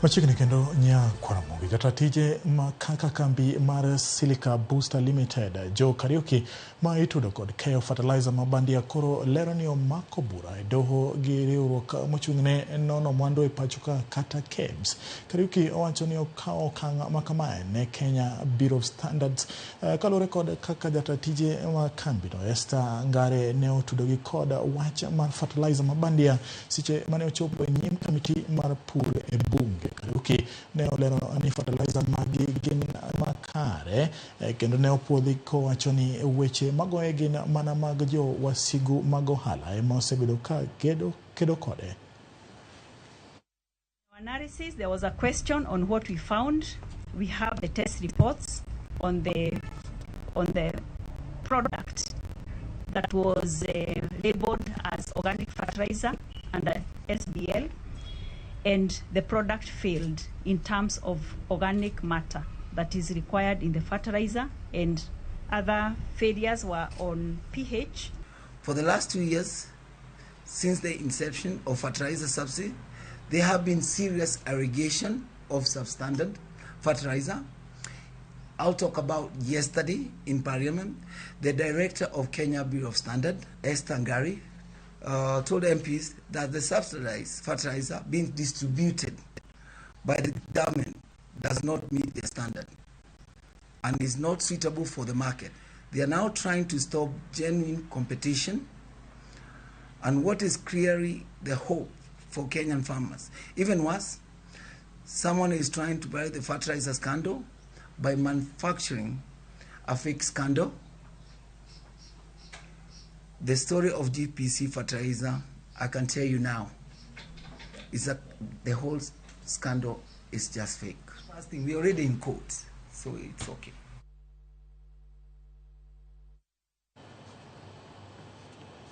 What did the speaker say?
Machiegni kendo Nyakwaramogi, jata tije ma kaka kambi mar Silica Booster Limited, Joe Kariuki, ma itudo kod keyo fertilizer ma bandia koro lero ni omako bura e doho gi riwruok mochung'ne nono mwandu e pacho ka kata KEBS. Kariuki owacho ni okawo okang' ma kamae ne Kenya Bureau of Standards kaluwore kod kaka jata tije ma kambino Esther Ngare ne otudogi kod wach mar fertilizer ma bandia seche mane ochopo e nyim kamiti mar pur e bunge. Kariuki ne olero ni fertilizer magi gin makare kendo ne opuodhi kowacho ni weche magoye gin mana mag jo wasigu mag ohala ema osebedo ka kedo kode. Analysis, there was a question on what we found. We have the test reports on the product that was labeled as organic fertilizer under SBL, and the product failed in terms of organic matter that is required in the fertilizer, and other failures were on pH. For the last 2 years, since the inception of fertilizer subsidy, there have been serious irrigation of substandard fertilizer. I'll talk about yesterday in Parliament, the director of Kenya Bureau of Standard, Esther Ngari, told MPs that the subsidized fertilizer being distributed by the government does not meet the standard and is not suitable for the market. They are now trying to stop genuine competition and what is clearly the hope for Kenyan farmers. Even worse, someone is trying to bury the fertilizer scandal by manufacturing a fake scandal. The story of GPC fertilizer, I can tell you now, is that the whole scandal is just fake. First thing, we're already in court, so it's okay.